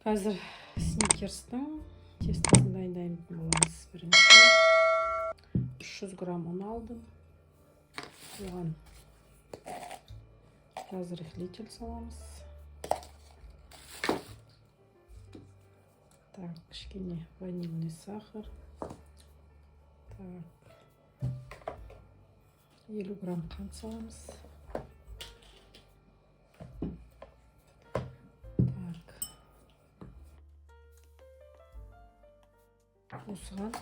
Қазір сникерстің тестосын дайындайтын боламыз. Бірінші 300 грамм ұн алдым. Оған разрыхлитель саламыз. Так, кішкене ванильный сахар. Так, 50 грамм қант саламыз. Так, осыған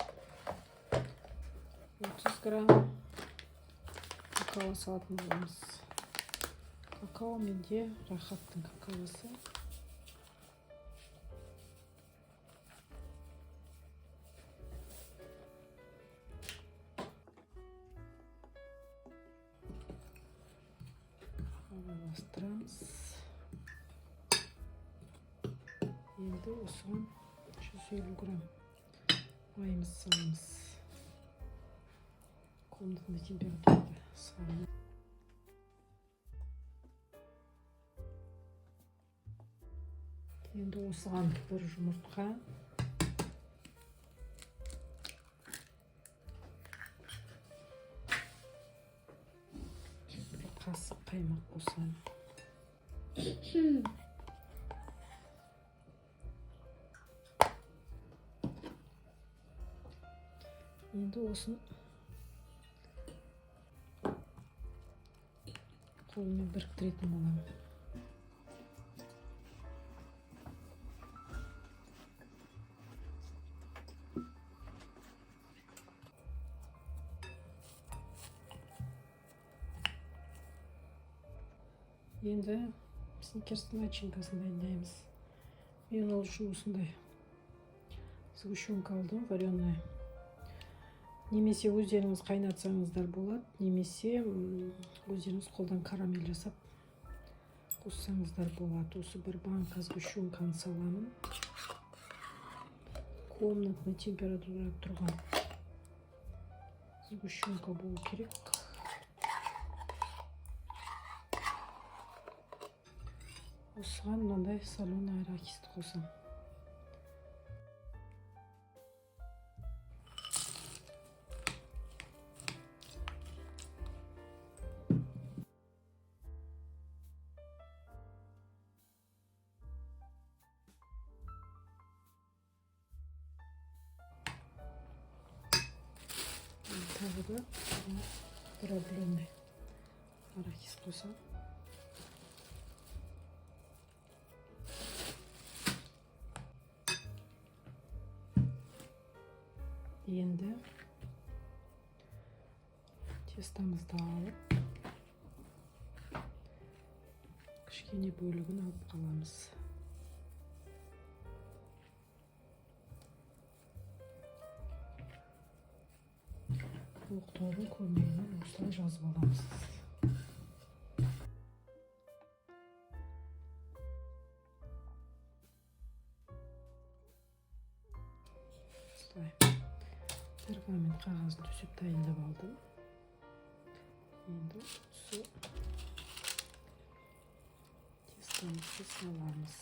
30 грамм какао салатын боламыз. Какао менде Рахаттың какаосы. Араластырамыз. Енді осыған 150 грамм майымыз саламыз. Комнатный температурада саламыз. Енді осыған бір жұмыртқа, бір қасық қаймақ қосамын. Енді осыны қолыммен біріктіретін боламын. Енді сникерстің начинкасын дайындаймыз. Мен ол үшін осындай сгущенка алдым, вареная. Немесе өздеріңіз қайнатсаңыздар болады, немесе өздеріңіз қолдан карамель жасап қоссаңыздар болады. Осы бір банка сгущенканы саламын. Комнатный температурада тұрған сгущенка болу керек. Осыған мынандай соленый арахисті қосамын. Тағы да дробленый арахис қосамын. Енді тестомызды алып, кішкене бөлігін алып қаламыз. Оқтаудың көмегімен осылай жазып аламыз. Осылай пергамент қағазын төсеп дайындап алдым. Енді осы тестомызды саламыз.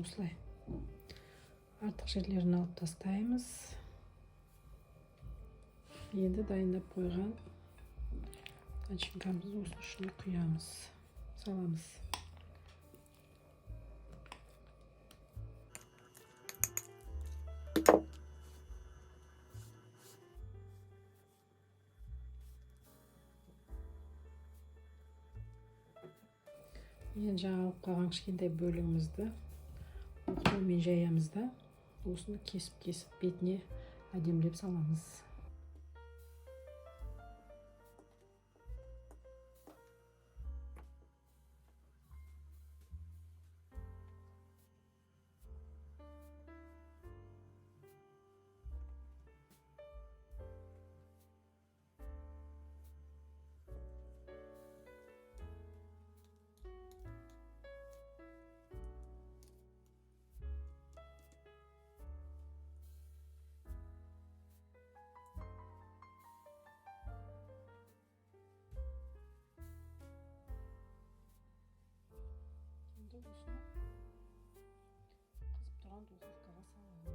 Осылай артық жерлерін алып тастаймыз. Енді дайындап қойған начинкамызды осының ішіне құямыз, саламыз. Енді жаңа алып қалған кішкентай бөлігімізді оқтаумен жаямыз да, осыны кесіп-кесіп бетіне әдемілеп саламыз. Духовкаға саламыз.